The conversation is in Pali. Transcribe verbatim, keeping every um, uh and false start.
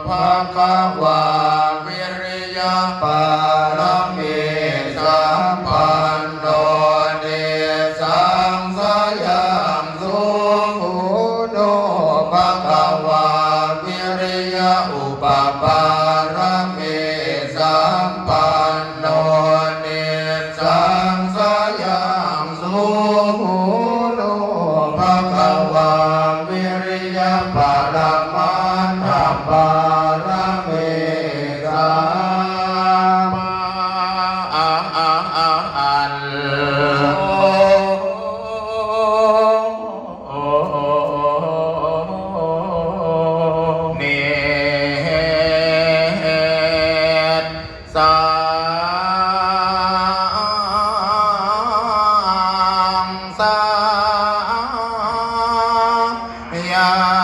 Bhagavā viriyapāramīsampanno, nissaṃsayaṃ suguṇo bhagavā viriya upapāramīsampanno, nissaṃsayaṃ suguṇo bhagavā viriya paramatthapāramī sabbā. Nissaṃ sayaṃ